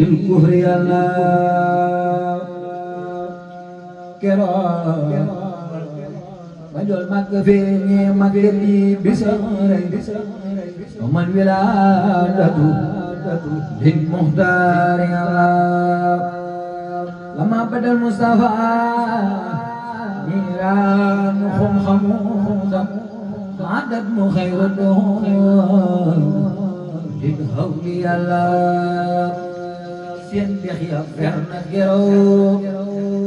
للكفر يلا كرام مجول مكفيني مكتي بسرعي ومن ولادته للمختار يلا لما بدل المصطفى نيران خمخمودا عدد مخير الدهور للهول يلا سين بخيا فرنا جرو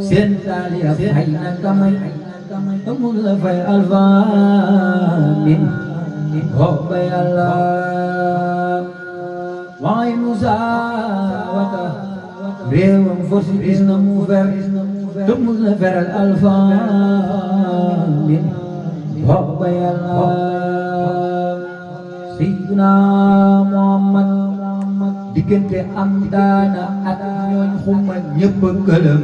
سين تاليا فاينا كمي تمول في الفان حب يلا واي مساوته ريوم فرسي بيزنا موفر تمول في الالفان حب يلا سيدنا محمد diggante am daana ak ñooñ xuma ñëpp gëlëm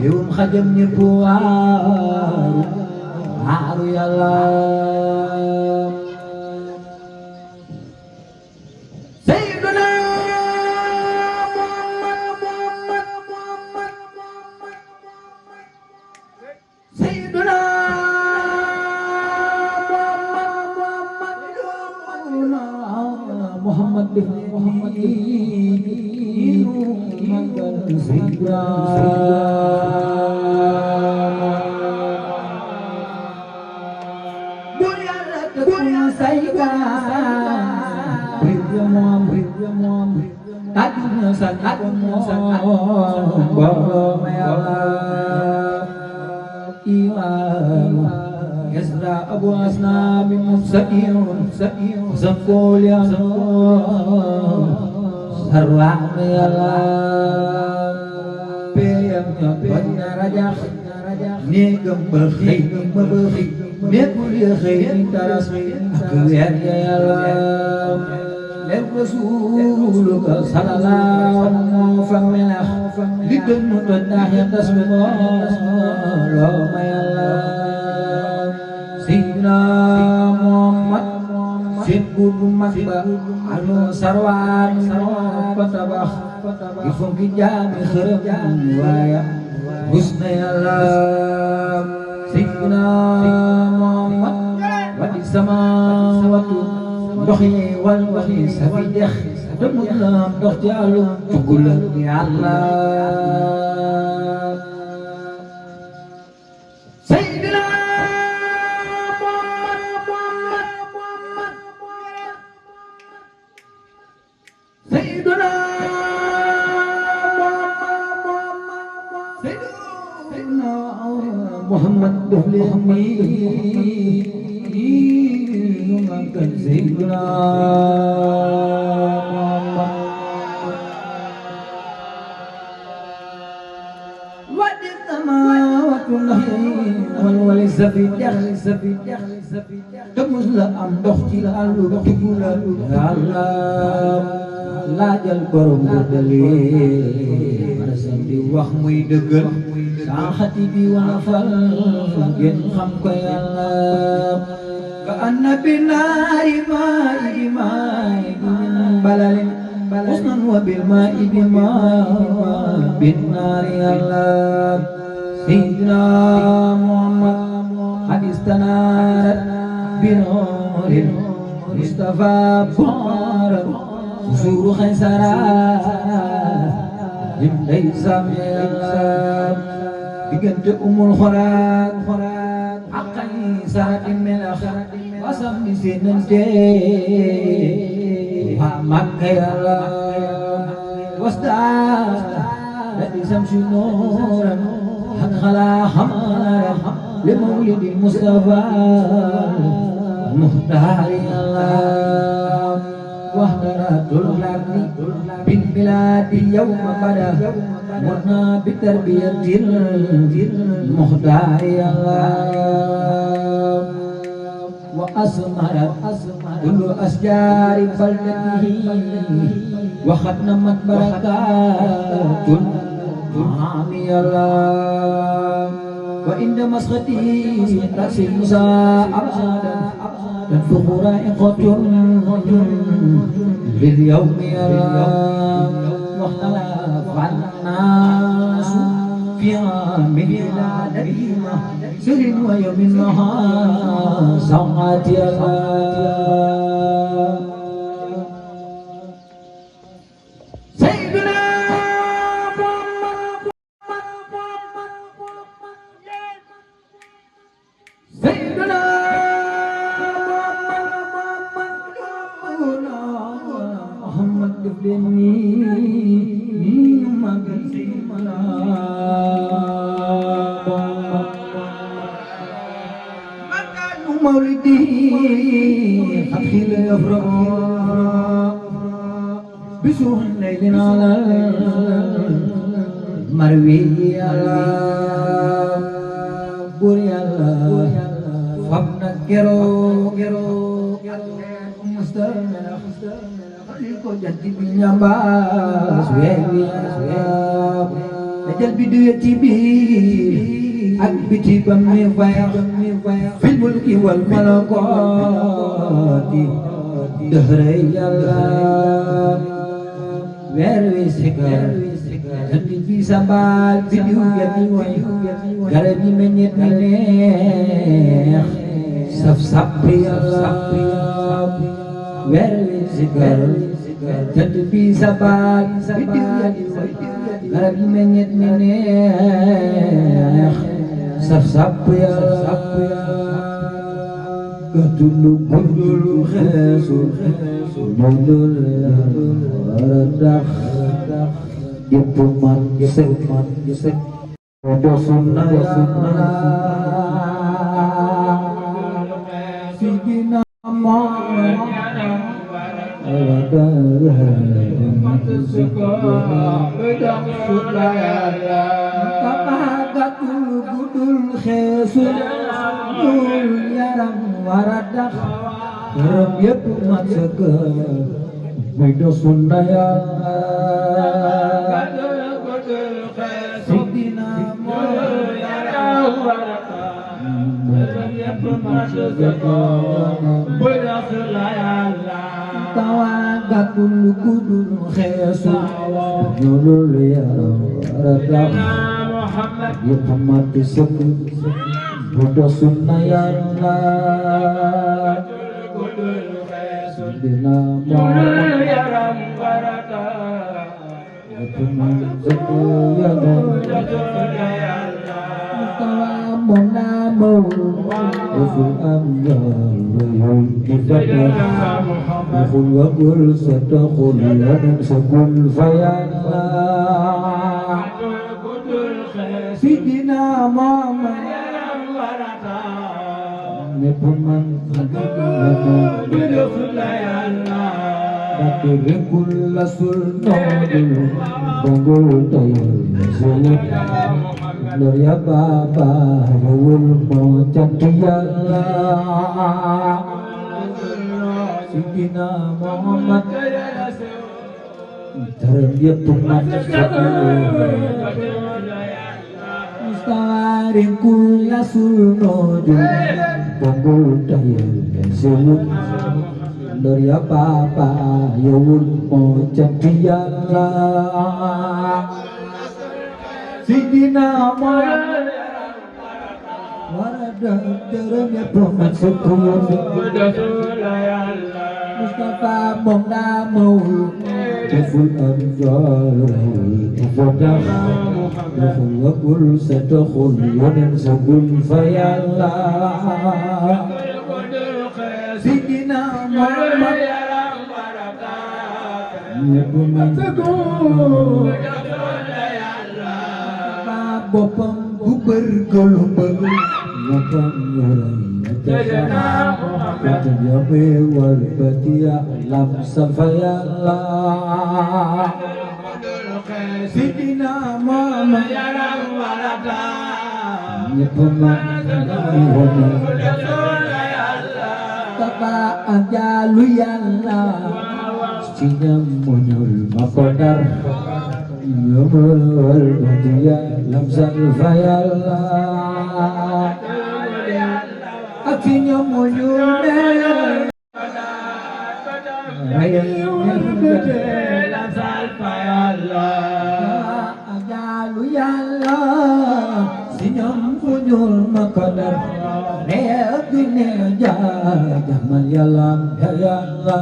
yowum xajam ñëpp waaru yàlla sayyiduna Muhammad يسرى أبو أسنام سئير سقول يا سرع يلا بيمnya benar raja nigam berkhid berkhid nekul ya khid tarasmi akhyar ya Allah للرسول صلى الله فمنه لكن متناهي تسمع رحمة الله سيدنا محمد سيدنا مكبا عنو سروان فتبخ يفهم جامي خرب ويا حسن الله سيدنا محمد ودي السماوات doxi wal waxi safi dex demul lam dox ci àllu tugul ni Allah Sayyidina Muhammad Sayyidina Muhammad doxli kan Sayyidina wadid samawatullah wal wali safi temus la am dox ci àllu tugul Allah laajal borom dalil marasam di wax muy dëggal sa xati bi wala fal ngeen xam ko Yàlla كأن بالنار ماء بلل حسنا وبالماء بماء بالنار الله سيدنا محمد قد استنارت بنور المصطفى بارا قصور خيسرات ليس من الله بجنت الخراج حقي سرد من أخرج وسم سننتي ومك يا الله واستعاد الذي سمش نورا حق خلا حمارا لمولد المصطفى مختار الله واحترت العبد بالبلاد يوم قدا مرنا بتربية المختار الله وأسمرت كل أشجار بلدته وختمت بركات عامي الله وعند مسختي رأس موسى أبدا تنفخ رائقة لليوم الله فالناس في عام ولادتهما سر ويوم النهار ساعات سيدنا سيدنا محمد ابني مغل سيدنا مكان مولدي خطيل يفرح بسوح الليل على مروي بوري الله فابنا كيرو مستمر خليكو جدي بالنباس ويبي أجل بدويتي بي أكبتي بمي فايق في الملك والملكوت دهري الله ويروي سكر Jadi bisa bal video gati way garabi menyet neex saf sapri werwi sigar jadi bisa bal video gati way garabi menyet neex saf sapri gadulu gundul xeesu mondul aradak Yepuman yesek Odo sunnah Sidina Muhammad Kapagatul gudul khesul Nul yarang waradak Kerem yepuman seger Odo sunnah ya Tawagatul kudul khesu Nulul ya radak Muhammad disebut Buddha sunnah ya Allah Dina Muhammad ya Muhammad disebut ya Allah Mona mo Rasul amgal ibadah Rasul waqul sadaqul yadan sakul fayalla Sidina Muhammad Nepuman Batirikul lasul nodul Bangul tayal Gloria Baba Yul Mojadiyalla Sidina Muhammad Terbiatumat Mustawarin kulla sulnodu Bonggol dayal Selut Gloria Baba Yul Mojadiyalla Sidina Muhammad Warada deranya Muhammad sekolah Mustafa Mongda Maul Jaful Anjal Ibadah Jaful Wabul Sadakhul Yonan Sabul Fayallah Sidina Muhammad Muhammad sekolah Bopam bubar golobal Lapang yarai Atas Yabe wal batia Lam safayallah Sidina Muhammad Nyepeman Tata ajalu yallah Sinyam munyul makodar Yomul batia Lam safayallah Aksinya munyul rayal la salfa yàlla jaalu yàlla si ñoom fu ñuul ma ko dar neex du ne jaajamal yàlla ya yàlla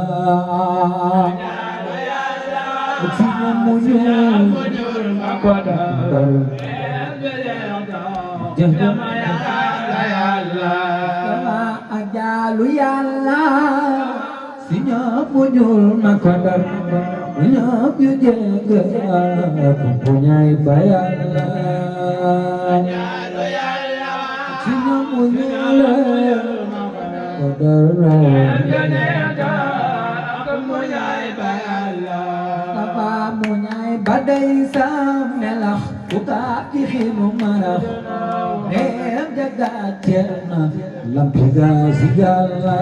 si ñoom mu ñuul ma ko dar jaajamal yàlla jaalu yàlla si ñoom mu ñuul ma ko dar ñoom yu jëgg punyai bayalla si ñoom mu ñuul ko dar apa munyai badai sam melax buka kixinu marax neem jaga cerna lampiga si yàlla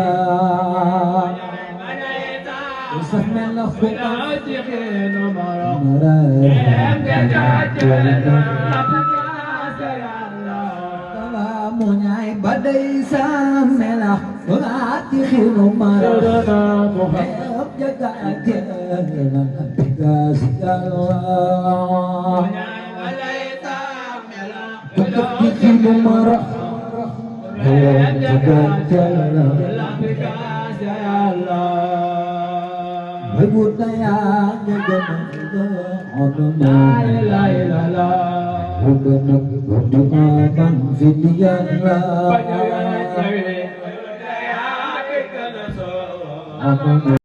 Usah melax buka kixinu marax neem jaga cerna munyai badai sam melax buka kixinu marax neem jaga cerna lampiga si yàlla untuk kixinu marax neem jaga cerna Budaya jagan odona la ilaha odona odona bang vidiyala Banyak